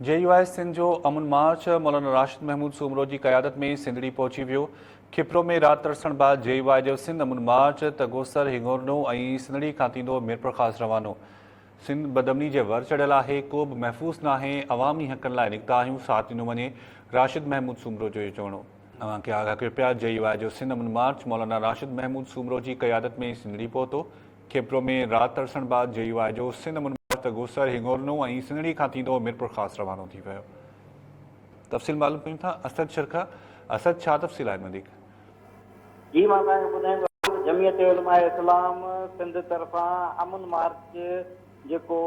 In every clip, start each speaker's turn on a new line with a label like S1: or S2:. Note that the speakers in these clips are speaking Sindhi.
S1: جي يو آء سنڌ جو امن مارچ مولانا راشد محمود سومرو جي قيادت ۾ سنڌڙي پهچي ويو. کپرو ۾ رات ترسڻ بعد جي يو آء جو سنڌ امن مارچ تگوسر، هڱورنو ۽ سنڌڙي کان ٿيندو ميرپورخاص روانو. سنڌ بدامني جي ور چڙهيل آهي، ڪو به محفوظ ناهي، عوامي حقن لاء نڪتا آهيون، ساٿ ڏنو وڃي، راشد محمود سومرو جو اهو چوڻ هو. اوهان کي آگاهه ڪيو پيا، جي يو آء جو سنڌ امن مارچ مولانا راشد محمود سومرو جي قيادت ۾ سنڌڙي پهتو. کيپرو ۾ رات ترسڻ بعد جي يو آء جو سنڌ امن مارچ ته گوسر، هڱورنو ۽ سنڌڙي کان ٿيندو ميرپورخاص روانو ٿي ويو. تفصيل معلوم ڪيون ٿا اسد شر کان. اسد ڇا تفصيل آهن وڌيڪ؟
S2: جي مان توهان کي ٻڌائيندو هلان ته جمعيت علماء اسلام سنڌ طرفان امن مارچ جيڪو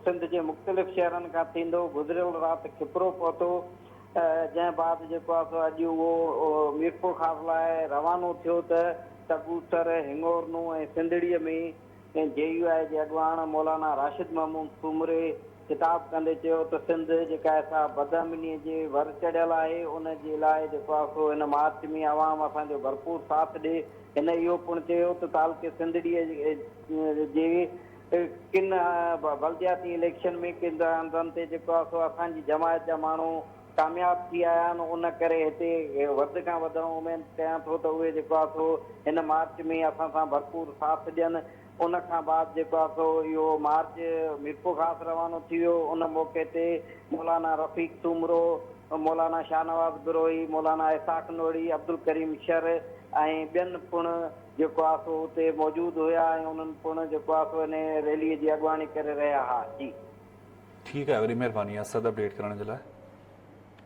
S2: سنڌ جي مختلف شهرن کان ٿيندو گذريل رات کپرو پهتو جنهن بعد جيڪو آهي سو اڄ اهو ميرپورخاص لاء روانو ٿيو ته تبوتر، هڱورنو ۽ سنڌڙيء ۾ جي يو آء جي اڳواڻ مولانا راشد محمود سومري خطاب ڪندي چيو ته سنڌ جيڪا آهي سا بدامنيء جي ور چڙهيل آهي ان جي لاء جيڪو آهي سو هن مارچ ۾ عوام اسان جو ڀرپور ساٿ ڏي. هن اهو پڻ چيو ته تعلقي سنڌڙيء جي ڪن بلدياتي اليڪشن ۾ ڪن هنڌن تي جيڪو آهي سو اسان جي جماعت جا ماڻهو ڪامياب ٿي آيا آهن ان ڪري هتي وڌ کان وڌ آئون اميد ڪيان ٿو ته اهي جيڪو آهي سو هن مارچ ۾ اسان سان ڀرپور ساٿ ڏين ان کان بعد جيڪو آهي سو اهو مارچ ميرپورخاص روانو ٿي ويو ان موقعي تي مولانا رفيق سومرو، مولانا شاهنواز بروهي، مولانا اسحاق نوڙي، عبدالڪريم شر ۽ ٻين پڻ جيڪو آهي سو اتي موجود هيا ۽ انهن پڻ جيڪو آهي سو ان ريلي جي اڳواڻي ڪري رهيا ها جي.
S1: ٺيڪ آهي وڏي مهرباني اسد اپڊيٽ ڪرڻ جي لاء.